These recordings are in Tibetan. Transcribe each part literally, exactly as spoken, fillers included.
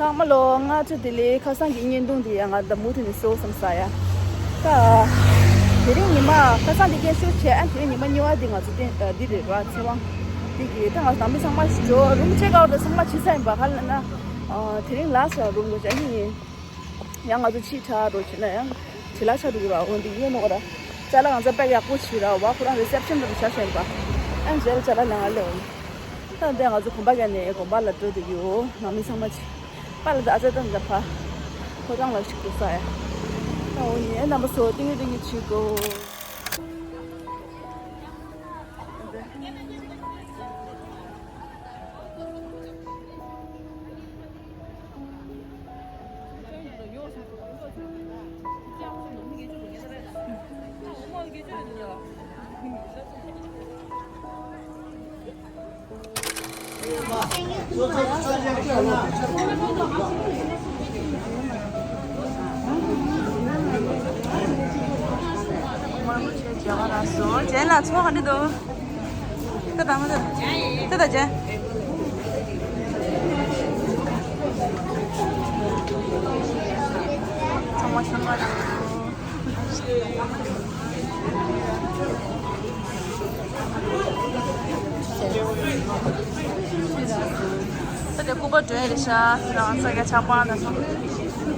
ཚང་མ་ལོ་སྔ་དྲོ་བདེ་ལེགས། ཁ་སང་གི་བརྙན་ཐུང་འདི་ཡང་ང་ད་མུ་མཐུད་ནས་བཟོ་བསམ་ས་ཡ། ད་དེ་རིང་ཉི་མ་ཁ་སང་འདི་སྐད་ཤུགས་ཆེ། ཨ་དེ་རིང་ཉི་མ་གཉིས་པ་འདི་ང་ཚོ་བསྟན་འདི་རེད་ར། ཚེ་དབང་འདི་གི་ད་ང་ཚོ་ནང་མི་ཚང་མ་ཞིག་འགྲོ་རུམ་ཆེག་ཨའུཊ་ཚང་མ་བྱས་ཚར་ཡིན་པ། ག་ལ་ན་དེ་རིང་ལ་སོ་རུམ་འགྲོ་བྱ་ཡིན། ཡང་ང་ཚོ་ཕྱི་དྲགས་འགྲོ་བྱས་ན་ཡང་བྱི་ལ་ཆགས་འགྲོ་གི་ར། འོ་འདི་ཡོད་ནོ་ག་ར། ཅ་ལག་ང་ཚོ་པེག་ཡག་པོ་བྱས་ར་བ། ཁོ་རང་རི་སེབ་ཤན་ལ་བཞག་བཞག་ཡིན་པ། ཨ་རྗེས་ལ་ཅ་ལག་ལེན་ག་སླེབས། ད་འདི་ང་ཚོ་གོམ་པ་བརྒྱབ་ནས་གོམ་པ་ལ་འགྲོ་འདོད་ཡོད། ནང་མི་ཚང་མ་ཅིག་པཱ་ལགས་དང་ཨ་ཅག་དང་འདྲ་ཕ་ཁོ་རང་ལ་ཞིག་འགྲོ་ས་ཡ། ད་འོ་ཡིན། རྣམ་པ་ཚོ་ཏིང་ངེ་ཏིང་ངེ་བྱེད་དགོས། རྗེས་ལ་ཚོགས་ག་འདྲ་འདུག་ད་ད་མ་ད་ད་ད་ཅན། ཚང་མ་ཤོང་བ་རེད། ད་དེ་སྐུ་པར་སྒྲོན་རེད་ཤག་རང་ས་རྒྱ་ཆགས་པ་ན་སོང་།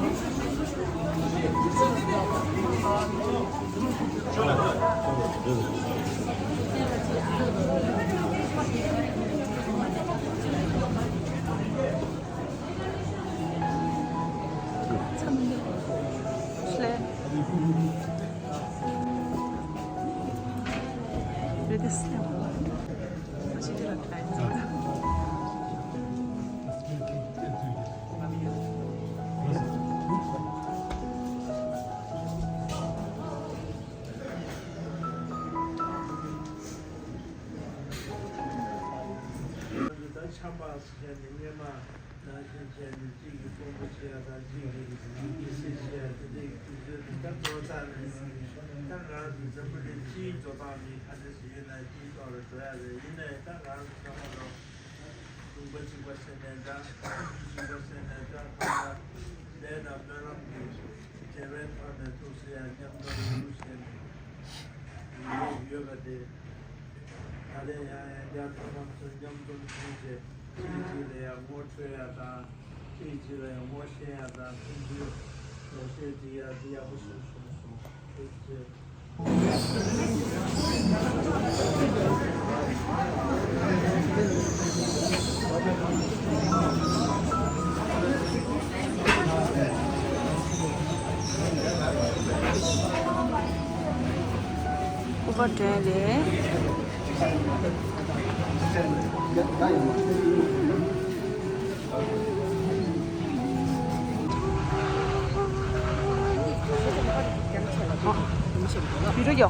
ད་ཆམ་པ་ཟེར་ནས་སྔས་མ་ནང་བཞིན་བྱས་ནས་གཅིག་གིས་དཔོན་པོ་བྱེད་ཡ་དང་གཅིག་གིས་དམིགས་བསལ་བྱེད་ཡ་དེ་འདྲའི་དུས་ཚོད་དེ་ད་གཙོ་བོ་རྩ་ནས་ད་ང་རང་ཚོ་འཛམ་བུ་གླིང་སྤྱིའི་འགྲོ་སྟངས་འདི་ག་འདྲ་ཞིག་ཡིན་ན་སྤྱིའི་ཐོག་ལ་འགྲོ་ཡ་རེད། ཡིན་ནའི་ད་ང་རང་ཚོ་ཚང་མ་ལོ་ལུང་པ་གཅིག་པ་ཟེར་ནས་འདྲ། ཆོས་བརྒྱུད་གཅིག་པ་ཟེར་ནས་འདྲ། ད་ལྟ་ལས་དང་སྨོན་ལམ་གྱི་འབྲེལ་བའི་ཐོག་ནས་ཐུགས་སྲས་ཡང་མཉམ་དུ་ལུས་ཟེར་ནས་ཡོད་པ་དེ། ད་ལན་ཡང་ཡང་བསྐྱར་ཐོག་མར་ཚོ་མཉམ་འཛོམས་བྱུང་སྟེ་གཅིག་གིས་གཅིག་ལ་ཡང་ངོ་འཕྲོད་ཡ་དང་། གཅིག་གིས་གཅིག་ལ་ཡང་ངོ་ཤེས་ཡ་དང་། ཕན་ཚུན་ངོ་ཤེས་བྱེད་ཡ་དེ་ཡག་པོ་ཞིག་བྱུང་སོང་། ཐུགས་རྗེ་ཆེ། སྐུ་པར་སྒྲོན་རེད། ཡུ་ཊུབ་ཡོ།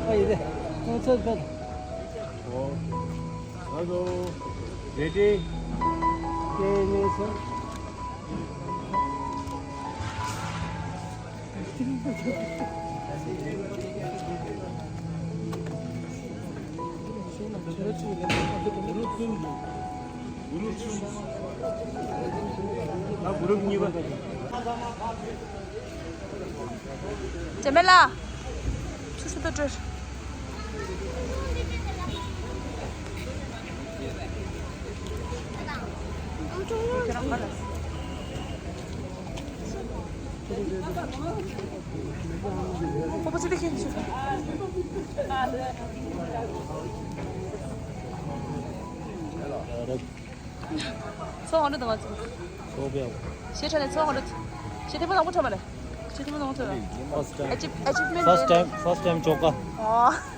ཨ་ཡི་རེད། ཚོ་ཚོ་ཕེབས། ཨོ། ཨ་ལོ། རེ་ཌི། ཀེ་ནེ་སོ། ད་གུ་རུབ་གཉིས་པ། ཇ་མེ་ལ། ཆུ་ཆུ་ཏོ་སྤྲོད། ཚོགས་འདུ་དང་ཚོགས་པའི་ཞེ་ཁྲ་ནས་ཚོགས་འདུ་ཞེ་ཐེ་མོ་དང་པོ་ཁྲ་མ་ལེ། ཞེ་ཐེ་མོ་དང་པོ་ཁྲ་མ་ལེ། First time. Achieve- achievement first time, first time ཆོ་ག། ཨོ།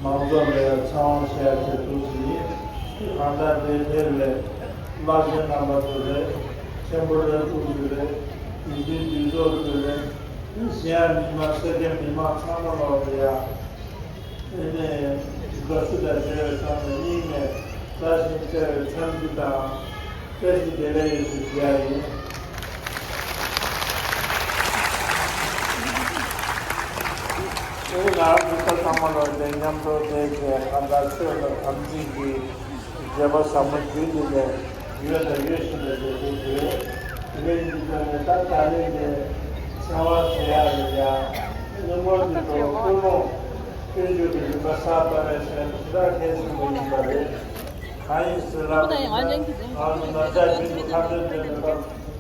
མང་ཚོགས་ལ་ཡང་ཚང་བ་བྱས་ཏེ་འདུག་ཟིན། གང་ལྟར་དེ་ཐད་ལས་བླ་ཆེན་རྣམ་པ་ཚོ་རེད། ཆེན་པོ་རེད། ཕྲུ་གུ་ཚོ་རེད། དེ་བཞིན་འདུས་ཚོགས་ཚོ་རེད། གཞན་ཡང་མི་མང་སེར་སྐྱ་མི་མང་ཚང་མ་ལོག་ལ་ཡ། དེ་ནས་དགའ་བསུ་དང་འབྲེལ་བའི་ཐོག་ནས་སྙིང་ནས་བཀྲ་ཤིས་བདེ་ལེགས་འཚམས་འདྲི་དང་བཀྲ་ཤིས་བདེ་ལེགས་ཡོད་ཞུ་རྒྱུ་ཡིན། དེ་ནས་ང་རང་ཚོ་ས་ཚང་མ་ལོག་དེ་མཉམ་དུ་བསྡད་བྱས་གང་ལྟར་ཆོས་ལ་དམ་ཚིག་གི་བརྗོད་པ་ཟབ་མོ་བརྒྱུད་དེ་ནས་ཡོད་དང་ཡོད་བཞིན་པ་ཞིག་ཏུ་གྱུར། དེ་འདྲའི་འདི་ཚོ་ནི་ད་ད་རེས་ཀྱི་ཚེ་དབང་ཟེར་ཡག་ལ་ཡང་སྣུམ་འཁོར་འདི་ཚོ་ཀུན་སློང་ཀུན་སྤྱོད་ཀྱི་རིམ་པ་གསར་པ་རེད་ཟེར་ཞེ་དྲག་གལ་ཆེན་པོ་ཡིན་པ་རེད། གང་ཡིན་ཟེར་ན་ང་ཚོ་ནམ་ཞག་རྒྱུན་དུ་ཁ་འདོན་དེ་མེད་པ་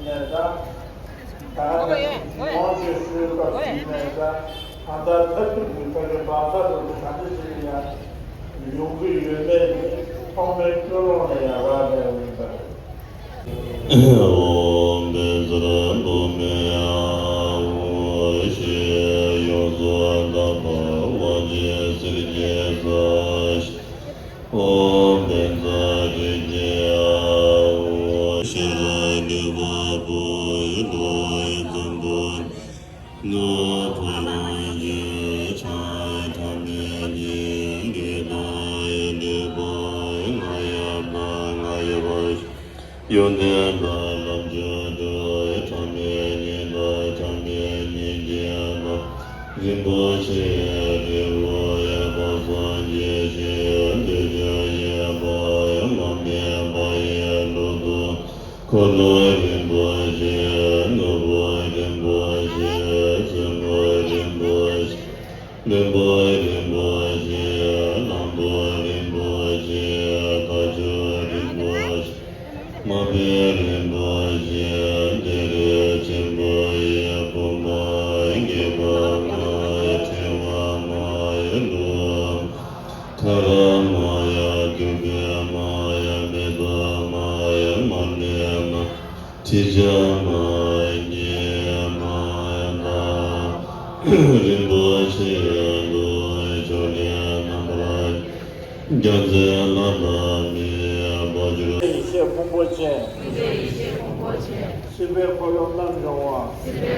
ནས་ད། ད་ནི་ཡོངས་ཀྱི་ཧྲུལ་སྐབས་ཤིག་ནས་ད་ད་ལྟ་མཐར་ཐུག་གི་ཕ་གི་བག་ཚ་རུ་གི་གང་འདྲ་ཞིག་ཡང་ཡོང་གི་ཡོད་མེད་ནི་ཐོག་མའི་ཀུན་སློང་ལ་ཡང་རག་ལས་པ་ཡིན་པ་རེད། ཨོཾ་བཛྲ་བྷཱུ་མི་ཨཱཿཧཱུྃ་ཞེས་ཡོངས་སུ་དག་པ་དབང་ཆེན་གསེར་གྱི་ས་ཨོཾ་བཛྲ་རིག་ཨཱཿཧཱུྃ། ཤེས་རབ་སྒྲུབ་པ་པོ་ཡི་ལོ་ཡི་འཛམ་བུ་ནོར་བུ་ལོངས་སྤྱོད་ཕྱག་ཐམས་ཅད་ཀྱི་དང་ཡི་སྒྲུབ་པ་ང་ཡབ་དང་ང་ཡི་བ། ཡོན་ཏན་དང་ལམ་གྱི་སྒྲོན་ཐམས་ཅད་ཉིད་དང་ཐམས་ཅད་ཉིད་ཀྱི་བདག་རིན་པོ་ཆེ་རིལ་བུ་ཡོད་པ་སངས་རྒྱས་ཞིང་འདི་ཕྱིར་གཤེགས་པ་ཡང་མ་སྨིན་པ་ཡི་ལོ་ཏོག་འཁོར་ལོ་རིན་པོ་ཆེ་ནོར་བུ་རིན་པོ་ཆེ་བཙུན་མོ་རིན་པོ་ཆེ། བློན་པོ་རིན་པོ་ཆེ། གླང་པོ་རིན་པོ་ཆེ། དགའ་སྐྱོ་རིན་པོ་ཆེ། མ་པའི་རིན་པོ་ཆེ། གནས་རིན་ཆེན་པོ་ཡི་བུམ་པ་བརྒྱད་པ་མ་ཡི་ཕྲེང་བ་མ་ཡི་ལུགས་མཐའ་ར་མ་ཡི་བདུག་སྤོས་མ་ཡི་མེ་ཏོག་མ་ཡི་མར་མེ་མ། ཁྲི་བྱང་མ་རྒྱས་མ་དང་རིན་པོ་ཆེ་ལུ་ཕྱོགས་ལས་རྣམ་པར་རྒྱལ་མཚན་ལྷ་དང་མིའི་འཕགས་མཆོག་ཡེ་ཤེས་ཕུང་པོ་ཅན། སྲིད་པའི་འཁོར་ལོ་རྣམ་སྦྱོང་བ། དེ་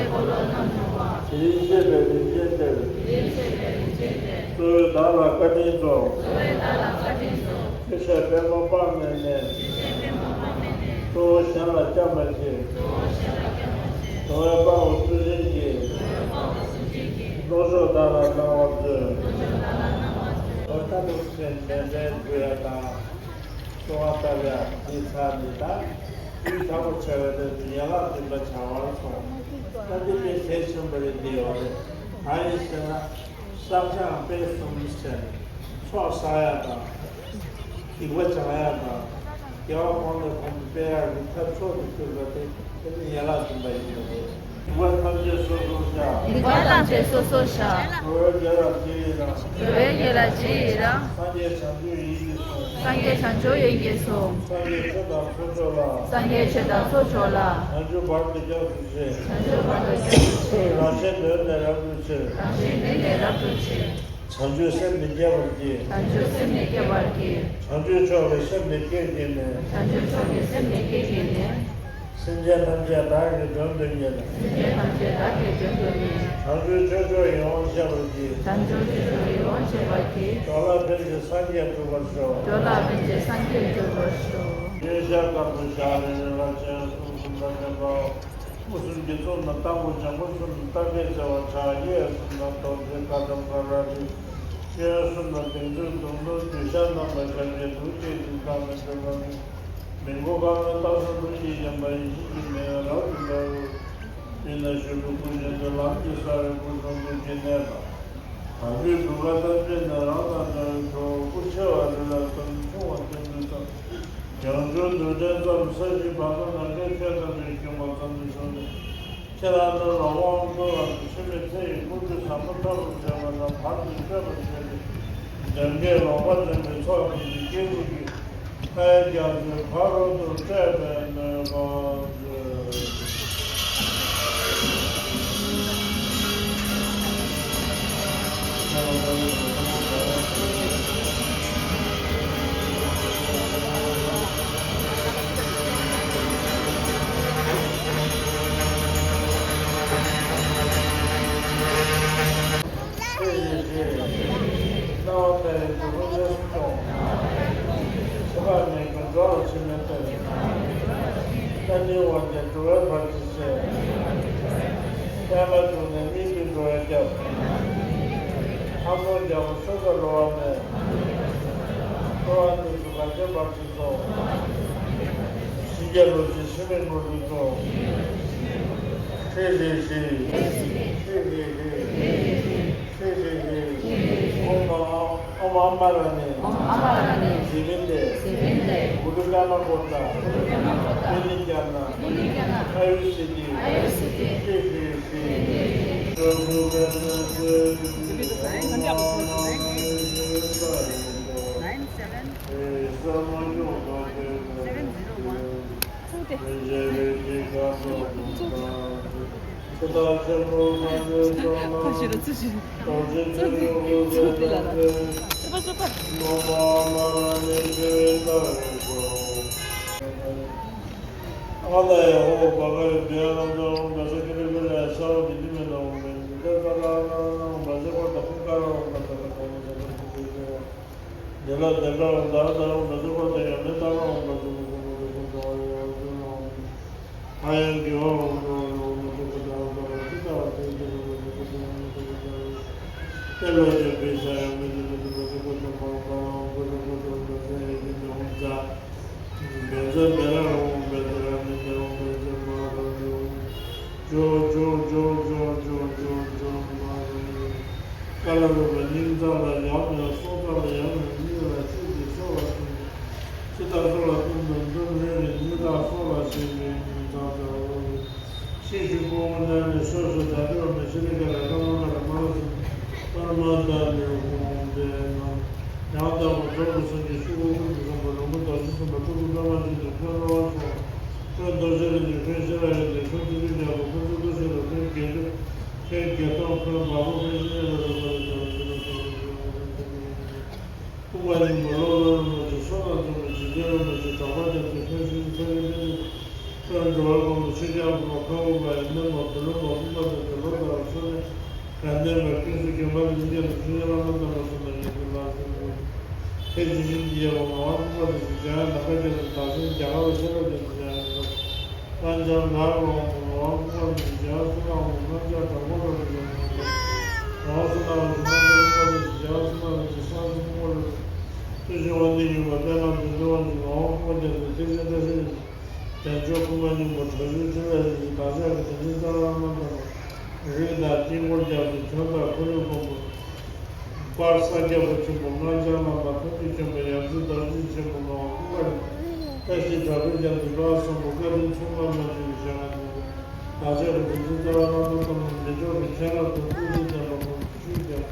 རིང་བཤད་པའི་རིམ་ཅན་འདིར། གཙོ་བོས་བདག་ལ་བཀའ་དྲིན་སྩོལ། ཆོས་བཤད་པདྨོ་དཔག་མེད་ནས། གཙོ་བོ་གཞན་ལ་སྐྱབས་མ་མཆི། གདུང་བས་དཔའ་བོ་ཚུལ་ཁྲིམས་ཀྱིས། ལྡོག་ཕྱོགས་བདག་ལ་གནང་བར་མཛོད། ལོ་ལྟ་བུ་ཚེ་ནན་ཏན་དགོས་ཡ་དང་། གསོལ་བ་བཏབ་ཡ་འདི་ཚར་ནས་ད། དུས་ཐག་པོ་ཆེ་བ་དེ་ཡན་ལག་བདུན་པ་བྱ་བར་སོང་། ད་འདི་དཔེ་གལ་ཆེན་པོ་རེད་འདི་ཡོད་རེད། གང་ཡིན་ཟེར་ན། བསགས་སྦྱང་སྤེལ་གསུམ་ཟེར། ཚོགས་བསགས་ཡ་དང་། སྡིག་པ་སྦྱང་ཡ་དང་། དགེ་བ་གོང་ནས་གོང་དུ་སྤེལ་ཡ་གི་ཐབས་མཆོག་ཏུ་གྱུར་པ་དེ་དེ་ནི་ཡན་ལག་བདུན་པ་ཡིན་པ་རེད། སྡིག་པ་ཐམས་ཅད་སོ་སོར་བཤགས། སྡིག་པ་ཐམས་ཅད་སོ་སོར་བཤགས། འགྲོ་བའི་དགེ་ལ་རྗེས་ཡི་རང་། འགྲོ་བའི་དགེ་ལ་རྗེས་ཡི་རང་། སངས་རྒྱས་བྱང་ཆུབ་ཡིད་ཀྱིས་བཟུང་། སངས་རྒྱས་བྱང་ཆུབ་ཡིད་ཀྱིས་བཟུང་། སངས་རྒྱས་ཆོས་དང་ཚོགས་མཆོག་ལ། སངས་རྒྱས་ཆོས་དང་ཚོགས་མཆོག་ལ། བྱང་ཆུབ་བར་དུ་སྐྱབས་སུ་མཆི། བྱང་ཆུབ་བར་དུ་སྐྱབས་སུ་མཆི། རང་གཞན་དོན་ལས་རབ་ཏུ་ཕྱིར། རང་གཞན་དོན་ལས་རབ་ཏུ་ཕྱིར། བྱང་ཆུབ་སེམས་ནི་བསྐྱེད་པར་བགྱི། བྱང་ཆུབ་སེམས་ནི་བསྐྱེད་པར་བགྱི། བྱང་ཆུབ་མཆོག་གི་སེམས་ནི་བསྐྱེད་བགྱིས་ནས། བྱང་ཆུབ་མཆོག་གི་སེམས་ནི་བསྐྱེད་བགྱིས་ནས། སེམས་ཅན་ཐམས་ཅད་བདག་གིས་མགྲོན་དུ་གཉེར། སེམས་ཅན་ཐམས་ཅད་བདག་གིས་མགྲོན་དུ་གཉེར། བྱང་ཆུབ་སྤྱོད་མཆོག་ཡིད་འོང་སྤྱད་པར་བགྱི། བྱང་ཆུབ་སྤྱོད་མཆོག་ཡིད་འོང་སྤྱད་པར་བགྱི། འགྲོ་ལ་ཕན་ཕྱིར་སངས་རྒྱས་འགྲུབ་པར་ཤོག་འགྲོ་ལ་ཕན་ཕྱིར་སངས་རྒྱས་འགྲུབ་པར་ཤོག་གཡོན་ཞལ་དཀར་པོ་ཞལ་ལས་རིན་པ་ཅན་གསུམ་གསུམ་ལ་བརྟེན་པའོ། དབུ་གསུམ་གྱི་གཙུག་ན་སྟག་མོ། ལྗང་གུ་གསུམ་ན་རྟ་སྐད་བྱ་བ། ཕྱག་གཡས་གསུམ་ན་རྡོ་རྗེ་དཀར་དམ་ཀ་ར་ཏི། གཡོན་གསུམ་ན་བིང་ཆུ་མདུང་ཐུང་། མདུན་ཞལ་རྣམ་པ་ཞལ་བརྒྱད། ཐུགས་རྗེས་ཀྱིས་བདག་ནི་འདུལ་བར་མཛད། མི་མགོ་དཀར་མོ་སྟག་ཚང་། ཐུགས་རྗེས་བརྒྱན་པ་ཡེ་ཤེས་ཀྱི་མེ་ལ་རབ་ཏུ་དགའ་བའི། དཔེར་ན་ཞབས་ཀྱུ་སྐུ་བཞི་ལྡན་ལམ་གྱི་ས་རའི་སྐུ་གསུང་ཐུགས་ཀྱི་གནས་དང་། དམ་པའི་གདུགས་དཀར་ཐམས་ཅད་ནི་རང་དང་འདྲ་བའི་ཁྲོ་བོ། སྐུ་ཆེ་བ་རི་ལ་བརྩམས། ཆུང་བ་ལྡེམ་ལྡེམ་བརྩམས། ཡང་བསྐྱར་རྡུལ་ཕྲན་བརྩམས། ས་གཞིའི་བར་ན་ནམ་མཁའི་ཆོས་ཐམས་ཅད་སྐྱོང་བ་ཙམ་དུ་བྱུང་ནས། ཁྱེད་རང་རྣམས་ལ་དབང་བསྐུར་བ་དང་། འཆི་མེད་ཚེ་ཡི་སྐུ་ཚེ་ཟབ་མོ་ཐོབ་པར་བྱ་བ་དང་། བར་དུ་གཅོད་པར་བྱེད་པའི་འདོད་པའི་ལོག་པ་འདྲེན་པའི་ཚོགས་ཀྱི་སྐྱེས་བུ་གི་ཕའི་རྒྱ་མཚོའི་ཕ་རོལ་ཏུ་བསྐྲད་པའི་སྨོན་ལམ་མཛོད། སྣང་བ་མེད་པའི་འགྲོ་ཀུན་གནས་སུ་སྐྱོང་། ཚེ་དཔག་མེད་ཀྱང་འགྲོ་བ་འཆི་མེད་ལྟར། ལྷ་མིའི་དབང་ཆེན་འགྲོ་བའི་བར་ཆད་སེལ། པདྨ་འབྱུང་གནས་སྨིན་གྱི་འགྲོ་བའི་སྐྱབས། ལྷ་མོ་རྒྱལ་པོ་མཆོག་དང་འགྲོ་བ་མེད། འགྲོ་བ་དངོས་སུ་གངས་ཅན་བར་དུ་འཚོ། ཕྱིན་ཆད་ལོ་ཤས་འཆི་མེད་སྔོན་དུ་སོང་། ཧྲཱིཿ་ཧྲཱིཿ་ཧྲཱིཿ། ཧྲཱིཿ་ཧྲཱིཿ་ཧྲཱིཿ། ཧྲཱིཿ་ཧྲཱིཿ་ཧྲཱིཿ། ཨོཾ་ཨ་ཨོཾ་ཨ་མ་ར་ཎི། ཨོཾ་ཨ་མ་ར་ཎི། ཟི་ལིང་ཏེ། ཟི་ལིང་ཏེ། གུ་ལུ་ཀ་ན་ཀོ་ཏ། གུ་ལུ་ཀ་ན་ཀོ་ཏ། ཨུ་ནི་ཀྱ་ན། ཨུ་ནི་ཀྱ་ན། ཨ་ཡུ་སི་ཏི། ཨ་ཡུ་སི་ཏི། ཧྲཱིཿ་ཧྲཱིཿ་ཧྲཱིཿ། Nine seven. Seven zero one. ཚུགས་ཏེ། ཚུགས་ཏེ། ཁ་ཤས་ལ་ཚུགས་ཤིག་ཚུགས་ཏེ། ཚུགས་ཏེ་ལ་ལ། ཚུགས་པ་ཚུགས་པ། ཨ་ལ་ཡ་ཧོ་བ་ག་རེ་བེ་ཨ་ལ་ཛ་ཧོ་བ་ས་ཀི་རི་བེ་ལ་ཡ་ས་བ་དི་དི་མེ་ན་ཧོ་མེ་ནི་ད་ད་ལ་ལ་ལ་ཧོ་བ་ས་ཀ་ད་ཧོ་ཀ་ར་ཧོ་ཀ་ད་ད་ད་ཧོ་ས་ཀ་ཧོ་ཀ་ད། དེ་ལ་དེ་འདྲ་འོང་ད་ད་རུང་མི་ཚོགས་པ་དེ་ཡང་མི་ལྟ་བ་འོང་པ་ཚོ་མི་ཚོགས་པ་དེ་ཚོ་འདྲ་བ་ཡོད་བ་ཚོ་ལ་འོང་། ཧ་ཡང་དགེ་བ་འོང་འགྲོ་བ་ཡོང་མི་ཚོགས་པ་དེ་འོང་ད་རུང་ཅི་ལྟ་བ་དེ་འདི་རུང་མི་ཚོགས་པ་དེ་འོང་མི་ཚོགས་པ་དེ་འོང་། དེ་ལོ་ཅན་པའི་ཤ་ཡང་མི་ཚོགས་པ་དེ་མི་ཚོགས་པ་དེ་འོང་པ་འོང་པ་འོང་པ་འོང་པ་འོང་པ་ཚོ་ཡང་དེ་འདྲ་འོང་ད། བཛྲ་མི་ར་ཧོ་བཛྲ་མི་ར་ཧོ་བཛྲ་མ་ར་ཧོ། ཇོ་ཇོ་ཇོ་མ་ར་ཧོ། ཀ་ལ་རུ་པ་སྙིང་རྩ་ལ་ཡང་ཡང་སྲོག་རྩ་ལ་ཡང་ཡང་སྙིང་ལ་ཆོས་ཀྱི་སྲོག་ལ་བསྲུང་། ཇི་ལྟར་སྲོག་ལ་བསྲུང་དང་འདུན་རེ་རེ་ཉིད་ལ་སྲོག་ལ་ཞེན་པའི་ཉིན་མཚན་ལྟར་རོ། ཤེས་ཞིག་ཕུང་པོ་ནང་ནས་སོ་སོ་དགྲ་སྒྲོལ་མ་ཤི་ལི་ཀ་ར་ཀ་མ་ཀ་ར་མ་ར་སུ་པར་མ་དང་ནི་ཧོང་དེ་ན། ཡང་དག་པར་རྫོགས་པའི་སངས་རྒྱས་ཆོས་སྐུ་ཀུན་ཏུ་བཟང་པོ་རིན་པོ་རྡོ་རྗེ་སེམས་དཔའ་ཐུགས་ཀྱི་པདྨ་འབྱུང་གནས་འཁོར་ལོ་བ་མཆོག་འཁོར་རྡོ་རྗེ་རིན་ཆེན་འཁོར་ཤེས་རབ་ཡོན་ཏན་འཁོར་ཚུལ་ཁྲིམས་རྒྱལ་པོ་འཁོར་ཚུལ་ཐུགས་ཤེས་རབ་འཁོར་བརྒྱད་སྟོང་འཁོར་བརྒྱད་སྟོང་འཁོར་བ་པོ་འཁོར་ཤེས་རབ་འཁོར་བ་པོ་འཁོར་བ་པོ་འཁོར་བ་པོ་འཁོར་བ་པོ་སྐུ་མ་རྙིང་པ་བློ་བློ་རིན་པོ་ཆེ་བསོད་ནམས་རྫོགས་པའི་འཇིག་རྟེན་རིན་པོ་ཆེ་གྲགས་པ་རྒྱ་མཚོའི་ཕན་ཕྱིར་ཕན་ཡོན་ཕན་ཡོན་ཕན་འགྲོ་བ་ཀུན་ལ་ཆོས་རྒྱལ་དབང་པོ་ཁ་དབང་པ་ཡི་སྨན་པ་བུ་ལོན་པ་དཔུང་པ་དང་དེ་ལོ་ལྟར་འཚོ་གནས་དགའ་ལྡན་པ་ཀུན་གསུམ་དགེ་འཕེལ་ལ་སྙིང་རྗེ་དང་ཆོས་རྒྱལ་བླ་མ་དམ་པ་གསུམ་ལ་ཡོན་ཏན་ལ་སོགས་པའི་ཐེག་ཆེན་ཞིང་གི་རྒྱལ་པོ་ངག་དབང་ཀུན་དགའ་རིན་པོ་ཆེ་འཇམ་དབྱངས་ནམ་མཁའ་རྒྱལ་པོ་དང་ཟེར་ཡང་ནམ་མཁའ་རྒྱལ་པོ་དང་ཟེར་ཡང་ནམ་མཁའ། རང་རྒྱལ་ངག་དབང་པོ་ངག་དབང་ཀུན་དགའ་རིན་པོ་ཆེ་རྒྱལ་བ་བསོད་ནམས་དབང་པོ་རྣམ་རྒྱལ་དྲག་པོ་རིན་པོ་ཆེ་ངག་དབང་བསོད་ནམས་རིན་ཆེན་རྣམ་རྒྱལ་ཀུན་དགའ་རིན་པོ་ཆེ་རྒྱལ་བ་བསོད་ནམས་རིན་ཆེན་གསང་ཆེན་ཀུན་དགའ་རིན་པོ་ཆེ་ཐུགས་རྗེ་དབང་ལྡན་ཡུམ་པ་པདྨ་འབྱུང་གནས་དབང་ཕྱུག་ངག་དབང་ཀུན་དགའ་རིན་པོ་ཆེ་ཐེག་ཆེན་བཀྲ་ཤིས་རིན་པོ་ཆེ་བདེ་མཆོག་ཀུན་དགའ་སྙིང་པོ་དྲག་ཤུལ་ཕྲིན་ལས་རིན་ཆེན་བདག་ཅག་གི་དྲིན་ཅན་རྩ་བའི་བླ་མ་དམ་པ་རིགས་དང་དཀྱིལ་འཁོར་རྒྱ་མཚོའི་དོན་དང་ཁོར་ཡུག་ཀུན་པོ། དཔལ་ས་སྐྱ་པ་ཆེན་པོ་སྔགས་འཆང་བླ་མ་ཐུགས་རྗེ་ཆེན་པོ་ཡབ་སྲས་རྡོ་རྗེ་ཆེན་པོ་ངག་དབང་ཀུན་དགའ་རིན་པོ་ཆེ་བཀྲ་ཤིས་དྲག་པོའི་རྒྱ་མཚོའི་འགྲོ་བ་གསུམ་པོ་བཀའ་དྲིན་མཚུངས་པ་མ་མཆིས་པའི་ཞལ་སྔ་ནས་བདག་ཅག་གི་དྲིན་ཅན་རྩ་བའི་བླ་མ་དམ་པ་མི་མཆོག་གི་མཁྱེན་རབ་ཏུ་ཐུགས་རྗེ་ལྡན་པ་ཁོང་དུ་ཆུད་ཀྱང་།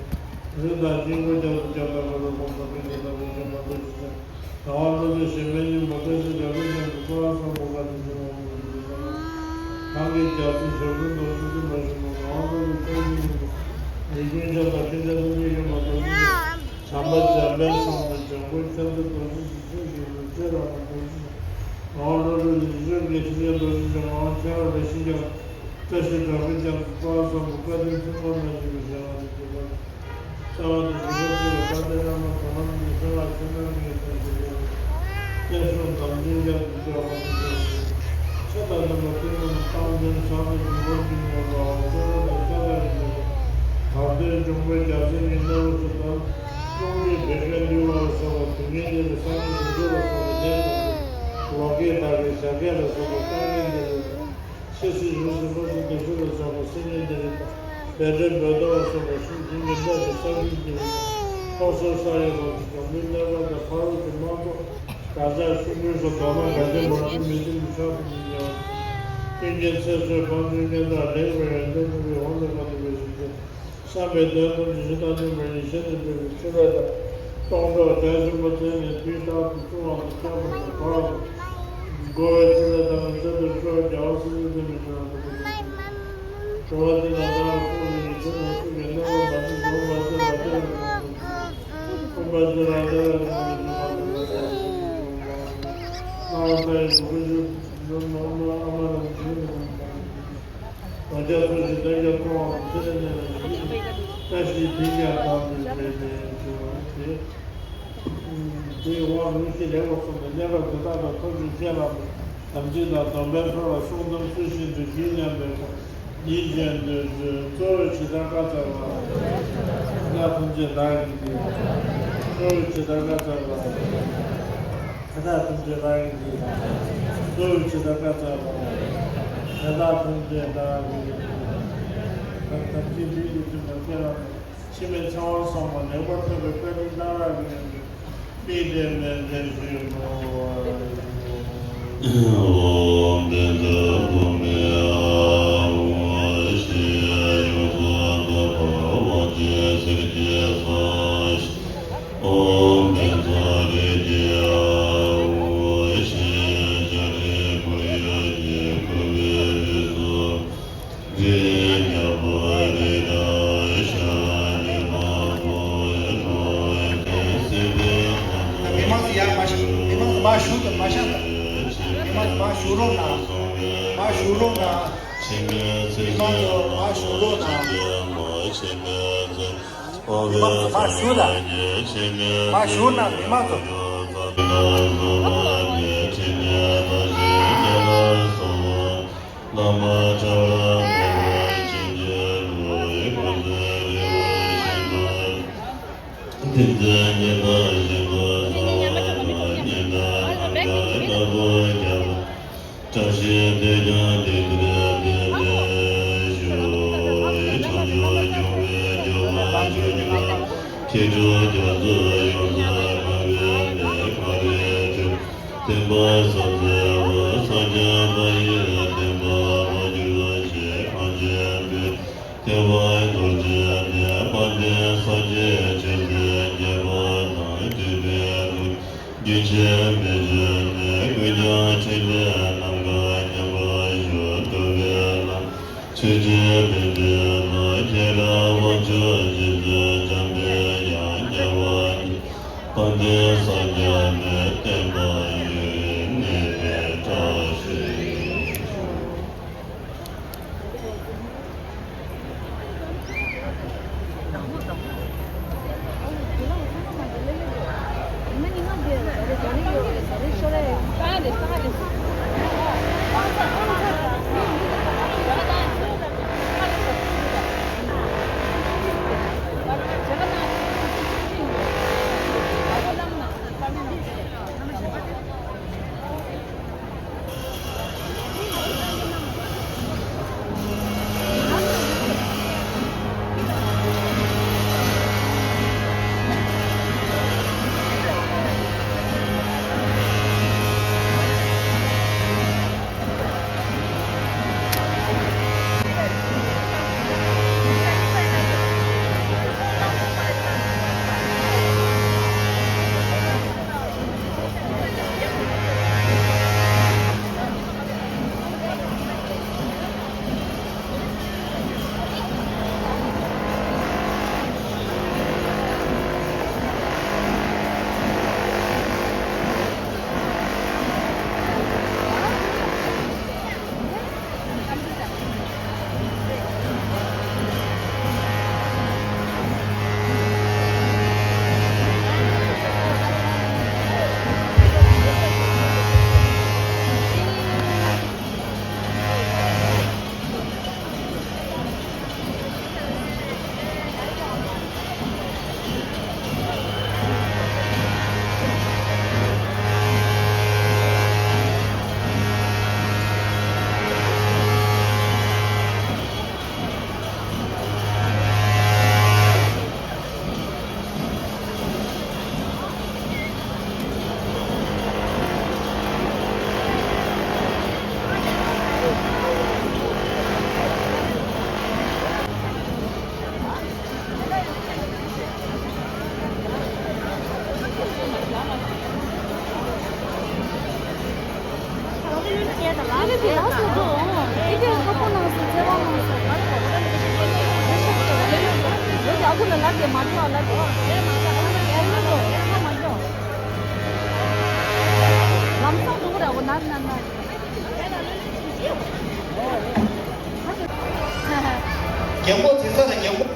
རིགས་དང་དཀྱིལ་འཁོར་རྒྱ་མཚོ་རྒྱ་མཚོ་ཁོ་རང་ཁོང་དུ་ཕན་ཚུན་དང་པོ་ཆེན་པོ་ཐུགས་རྗེ་ཆེན། ཟླ་བ་ཀླུ་སྒྲུབ་གཞན་ཕན་སྙིང་པོ་བཀྲ་ཤིས་དགའ་ཚལ་ཅན་གྱི་ཚོགས་ལ་བསམ་པ་བཀའ་དྲིན་ཆེན་པོ་ཁོང་དུ་ཆུད་ཀྱང་། གང་གི་རྒྱལ་སྲས་ཞབས་དྲུང་རྡོ་རྗེ་འཛིན་པ་ཞིག་མ་ཟླ་བ་ཀླུ་སྒྲུབ་ཆོས་དབྱིངས་སྙིང་པོ་ཡིད་ཀུན་ཆགས་དང་མཁྱེན་བརྩེ་ཐུགས་རྗེ་ཡོད་མ་རྡོ་རྗེ། བའི་སོང་བའི་འཇམ་མགོན་ཁྱེད་ཚོ་རྡོ་རྗེ་འཇིགས་བྱེད་ཀྱི་ལུས་ཁྱེད་རང་ལ་རྡོ་རྗེ་ངག་དབང་ཀླུ་སྒྲུབ་ཀྱི་རྗེ་བཙུན་གྱི་ཐུགས་རྗེ་རྡོ་རྗེ་འཇམ་དབང་ཁྱེད་རང་ལ་ཤིན་ཀྱང་བཀྲ་ཤིས་དྲག་པོའི་རྒྱ་མཚོ་དཔག་བསམ་པའི་བཀའ་དྲིན་ཕུན་སུམ་ཚོགས་པ་ཞིག་གི་ཞལ་སྔ་ནས་མཇལ་བར། རྩ་བ་ནས་ཞུ་བ་ཕུལ་བའི་བཀའ་དྲིན་བླ་མ་གོང་མ་མི་གསལ་བ་ཆེན་པོའི་ངོས་ནས་ཞུ་བ། བསྟན་སྲུང་དམ་ཅན་རྒྱ་མཚོ་མཆོག་དབང་དུ་བྱས། ཆེ་དང་རྣམ་པ་ཀུན་རྣམས་བཏང་ཆེན་ཟབ་པའི་འཇུག་པར་བྱིན་གྱིས་རློབས་པ་གཙོ་བོ་དང་ཤ་སྟག་ཡིན་པས། དར་སྟོན་འབྱུང་པོའི་རྒྱལ་མཚན་གྱི་སྣེ་འོག་ཏུ་བདམས། རླུང་རྒྱུད་བེ་ཤ་འདུལ་བ་ལ་སོགས་པ་དུས་ངན་འདི་ལ་སངས་རྒྱས་བྱང་ཆུབ་ལ་སོགས་པའི་ལས་དང་ལྡན། ལོ་ཀེ་དག་གི་ཞབས་སྐད་ལ་སོགས་པ་དཀའ་ངལ་འདི་ལ། ཆོས་སྲིད་ཡོངས་སུ་རློབ་པའི་བདེ་མཆོག་ལ་སོགས་པ་སེམས་ཉིད་འདི་རིག་དང་། བེ་ཏྲེ་བོད་ཟླ་བ་སོགས་པ་གཞུང་འཛིན་གྱི་སྣེ་ལ་ས་འཛིན་གྱི་རིག་དང་། ལྷོ་སོག་ས་ཡི་ལོགས་སུ་འཛམ་གླིང་གནས་བབ་དང་ཕ་རོལ་གྱི་དམག་ཚོགས་གར་ཆག་ཤུགས་ཀུན་སོགས་གདོད་མ་དགའ་ལྡན་མ་བཅོས་མི་ཤིགས་ཀྱི་ཕྱག་ཏུ་མི་ཉར། ཀུན་མཁྱེན་ཚེ་བསོད་དཔལ་འཛོམས་སྙན་གྲགས་ལེགས་པའི་ཡོན་ཏན་ཕུན་སུམ་ཚོགས་པའི་དབང་དུ་བཏང་ནུས་པའི་གཟིམ་ཆེན། བསམ་པའི་དོན་ཐམས་ཅད་ཇི་ལྟར་འདོད་པའི་ཡེ་ཤེས་དང་ལྡན་པའི་མཆོད་པ་དང་། སྟོང་གྲོགས་རྒྱ་ཆེན་པོ་བཙལ་ནས་དུས་རྟག་ཏུ་བསྲུང་བ་དང་བཤགས་པ་དང་གྲོགས་དང་། འགོ་བའི་ཕྲིན་ལས་དང་ཚེ་འདིར་འཁྲུལ་བ་རྒྱལ་བ་སྲས་བཅས་ཚེ་མི་འཁྲུལ་བ་དང་། འགྲོ་བ་འདི་ན་བདག་ལ་ཕོག་པའི་ཡེ་ཤེས་དང་ཐུགས་ཀྱི་གནད་པ་མ་བཅོས་ཡོངས་སུ་རྫོགས་པ་ལ་སྟེར་བའི་དོན་དུ། ཀུན་པ་འདི་ལ་བདེ་བ་ཅན་གྱི་སྣང་བ་དང་། སྣང་བ་མཐའ་ཡས་སྒྲོན་མེ་ཆུ་ནོར་ནོར་ཨ་མ་རང་བཞིན་དུ། ང་རྒྱལ་ཚོགས་ཀྱི་གཏན་འཇགས་མཐོང་བ་ཚེ་རིང་ནས་ལ་ཡིན། བཀྲ་ཤིས་དེ་ཀྱང་དམ་དུ་བྱས་ནས་འབྱུང་བ་སྟེ། དེའི་དབང་ལུང་གཞི་ལེགས་པར་གསུངས་ནས་གནས་སྐབས་དེ་དག་ལ་ཐུགས་རྗེ་ཆེ་ལ་དམ་ཚིག་དང་སྡོམ་པའི་འཁོར་ལ་སྲུང་སྡོམ་ཚུལ་བཞིན་དུ་བགྱིས་སྙམ་པའི་དགོངས་ཉིན་བཞིན་དུ་གཙོ་བོ་ཇི་ལྟར་བཀའ་སྩལ་པ། ཐམས་ཅད་བདག་གིས་ཀྱིས། གཙོ་བོ་ཇི་ལྟར་བཀའ་སྩལ་པ། ད་ལྟ་ཐམས་ཅད་རང་གི་ཡིན། གཙོ་བོ་ཇི་ལྟར་བཀའ་སྩལ་པ། ད་ལྟ་ཐམས་ཅད་རང་གི་ཡིན། ཐམས་ཅད་འདི་ཡི་དོན་དུ་སྐྱེ་བ་ནས། འཆི་མེད་ཚེ་དབང་གསུམ་པོ་ལེགས་པར་ཐོབ་པའི་བཀའ་དྲིན་གནང་རག་གི་ཡོད་པས། དམིགས་ཏེ་སྨོན་འདུན་ཞུ་ནོ། ཨོཾ་ཏདྱ་ཐཱ། ཨོཾ་ཏདྱ་ཐཱ། མི་མང་ཚོ་ཡར་མ་ཤོག་མི་མང་ཚོ་མར་བཞུགས་དང་མ་ཤོག་མི་མང་ཚོ་མར་བཞུགས་རོགས་གནང་། མར་བཞུགས་རོགས་གནང་། མི་མང་ཚོ་མར་བཞུགས་རོགས་གནང་། མི་མང་ཚོ་མར་བཞུགས་དང་། མར་བཞུགས་གནང་། མི་མང་ཚོ། བཀྲ་ཤིས་དེས་ཀྱང་དེང་འདིར་བདེ་ལེགས་ཞུ། བྱང་ཆུབ་འབྱུང་བའི་རྒྱུ་མ་བཅུ་གཉིས་པ། ཁྱེད་ཀྱི་རྒྱ་མཚོ་ཡོངས་སུ་གང་བའི་གནས་གངས་རིའི་ཁྲོད། བསྟན་པ་ཟབ་མཛད་པ་ས་སྐྱ་པ་ཡི་བསྟན་པ་མ་གྱུར་ཞིང་གངས་ཅན་པའི། བསྟན་པ་རྡོ་རྗེ་གདན་དཔལ་ལྡན་ས་སྐྱའི་ཆོས་སྲིད་གཉིས་པ་དང་སྤྲུལ་པའི་ལུགས། རྒྱུན་ཆད་མེད་བརྗོད་ནས་ཀུན་ཀྱང་ཕྲིན་ལས་རྣམ་དཀར་མཉམ་པར་ཞུ། ཐུབ་པའི་ལམ་ཆོས་ཀྱི་བདེན་པའི་ལམ་ཁྱེད་རང་དབང་ཕྱུག་རྗེ་བཙུན་འཇམ་པའི་དབྱངས་རྒྱལ་བ་ཉིད། དཔལ་ལྡན་ས་སྐྱ་པའི་བསྟན་པ་ཡུན་གནས་པའི་བཀྲ་ཤིས་ཤོག། ལགས་སོ་འགྲོ། ཨེ་དེ་ཁ་པོ་ནང་སོ་ཚེ་བ་ནང་སོ་ག་རེ་ག་རེ། ལོ་ཀྱི་ཨ་ཁུ་ལ་ལབ་དེ་མ་འགྲོ་ཨ་ལབ་དེ། ཡར་ལོ་འགྲོ་ཡར་ཁ་མ་འགྲོ། ལམ་སང་འགྲོ་གི་རེད་འོ་ན་ན་ན། རྒྱལ་པོ་དེ་ཚ་དང་རྒྱལ་པོ།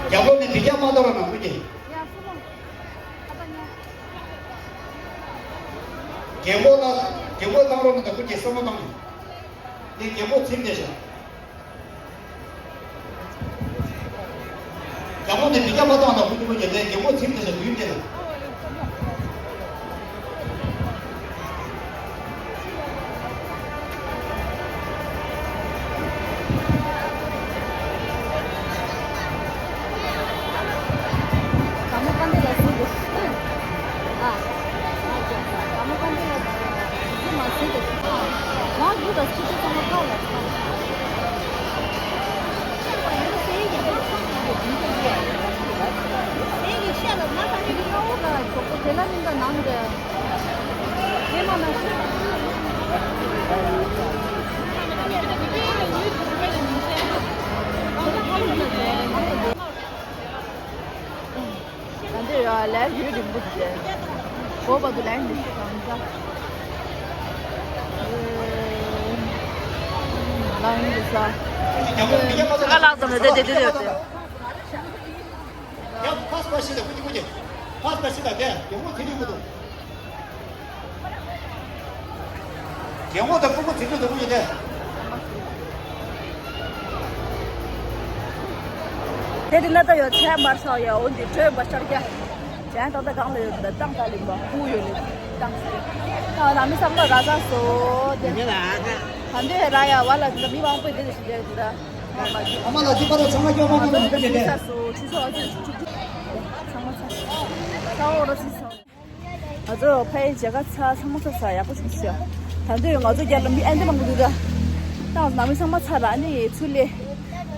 རྒྱལ་པོ་ནི་དེ་རྒྱ་མ་གཏོགས་ར་ན་ཁུ་གྱི། རྒྱལ་པོ་ལ་རྒྱལ་པོ་བཏང་རོགས་གནང་དང་ཁུ་གྱི་བསམ་བློ་བཏང་། འདི་རྒྱལ་པོ་ཚིམ་བསྡད་ཤག་རྒྱལ་པོ་ནི་མི་སྐྱ་མ་བཏང་ན་ཁུ་ཁུ་ཁུ་རྒྱལ་ལྡན་རྒྱལ་པོ་ཚིམ་དེ་ལ་མདུན་དེ་ལ། ད་འདི་ཡ་ལས་ཡུན་རིང་པོ་ཞིག་བསྡད། འགོ་བར་དུ་ལན་འདི་ཞིག་གང་ཟ། ལན་འདི་ཟ། ཁ་ལག་ཙམ་རེད་དེ་དེ་དེ་དེ། ཡང་ཕ་སི་པ་ཤི་ད་ཀུ་ཅི་ཀུ་ཅི། ཕ་སི་པ་ཤི་ད་དེ་ཡོང་བ་དེ་རིང་མི་འདུག་རྒྱལ་པོ་དང་ཕྲུ་གུ་དེ་ཚོ་ཡིན་ཏེ། དེ་དེ་ན་ད་ཡོད་ཚད་མར་ཤོག་ཡ་འོན་ཏེ་བྲོས་པ་ཤར་རྒྱ། ཅན་ཏག་ཏག་གང་ལ་ཡོད་ད་ཏང་ཏག་ལིང་པ་ཧུ་ཡོད་ལེ་ཏང་སི། ཏང་ན་མི་སམ་ལ་ར་ས་སོ་དེ། ད་འདི་ར་ཡ་བ་ལ་འདི་མི་མང་པོ་དེ་དེ་ཞིག་རེད་འདུག་ད། ཨ་མ་ལ་ཅི་པ་ར་ཚང་མ་སྐྱོ་མ་མ་ལ་འདི་འདི་ས་སོ་ཆུ་ཚོད་ཨ་ཚོད་ཆུ་ཚོད་ཚང་མ་ཚང་། ས་འོག་ར་སི་སོ། ང་ཚོ་ཕའི་མཇལ་ཁ་ཚར་ཚང་མ་ཚར་ཚར་ཡག་པོ་བྱུང་ཤག་ད་དུང་ང་ཚོ་རྒྱ་ལ་མི་ཨན་ཏི་མང་པོ་འདུག་ད། ཏང་ནང་མི་ཚང་མ་ཚར་ཨ་ནི་ཚུར་ལེ།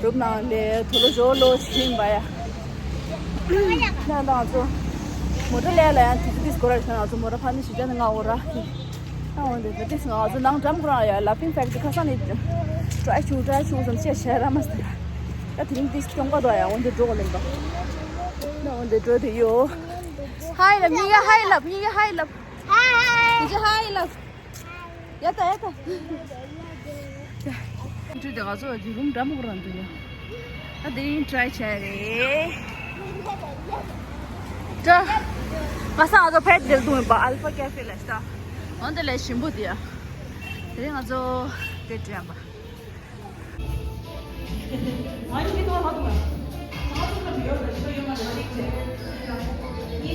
རུབ་ནང་ལེ་དུ་ལོ་ཞོ་ལོ་ཆིན་པ་ཡ། ན་ད་ང་ཚོ་མོ་ཊ་ལས་ལ་ཡང་དུས་ཚོད་ཏིས་གོ་ར་ཤ་ང་ཚོ་མོ་ཊ་ཕ་ནི་ཞི་ཅན་ང་འོ་ར་ཧི། ད་འོན་ཏེ་ཏིས་ང་ཚོ་ནང་འགྲམ་ཁོ་རང་ཡ་ལ་ཕིང་ཕེག་ཏི་ཁ་སང་ནི་ཀྲའི་ཆུ་ཀྲའི་ཆུ་ཙམ་ཆེ་ཤ་ར་མ་སྟེ། ད་དེ་རིང་ཏིས་སྟོང་པ་དོ་ཡ་འོན་ཏེ་འགྲོ་གོ་ལེན་པ། ད་འོན་ཏེ་འགྲོ་དེ་ཡོ། ཧའི་ལབ། གཉིས་ཀ་ཧའི་ལབ། གཉིས་ཀ་ཧའི་ལབ། ཧའི། གཉིས་ཀ་ཧའི་ལབ། ཡ་ད་ཡ་ད། འདྲུད་དེ་ང་ཚོ་ཡི་རུམ་འདྲ་མོ་རང་འདུག་ཡ། ད་དེ་རིང་ཀྲའི་བྱས་རེད། ད། ང་ས་ང་ཚོ་ཕེད་དེར་འདུག་ཡིན་པ་ཨལ་ཕ་ཀེ་ཧྥེ་ལ་ཤི་ད། འོན་ཏེ་ལས་ཞིམ་པོ་དེ་ཡ། དེ་རིང་ང་ཚོ་ཕེད་དྲན་པ།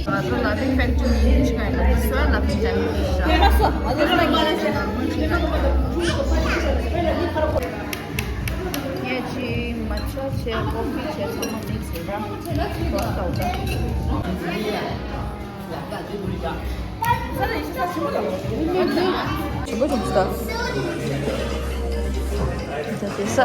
ང་ཚོ་ལ་ཕིང་ཕེག་ཏུ་ཉིན་ཆིག་ཡིན་ལ་སོ་ལ་ཕིང་ཕེག་ཏུ་ཉིན་ཆིག་ངས་ཅི་མ་ཆ་ཆེ་ཀོ་ཕི་ཆེ་ཚང་མ་མིག་སི་ར་ཁོ་ལྟ་བུ་ད། ཆེན་པོ་ཆུང་ཆུང་ད། ད་དེ་ས།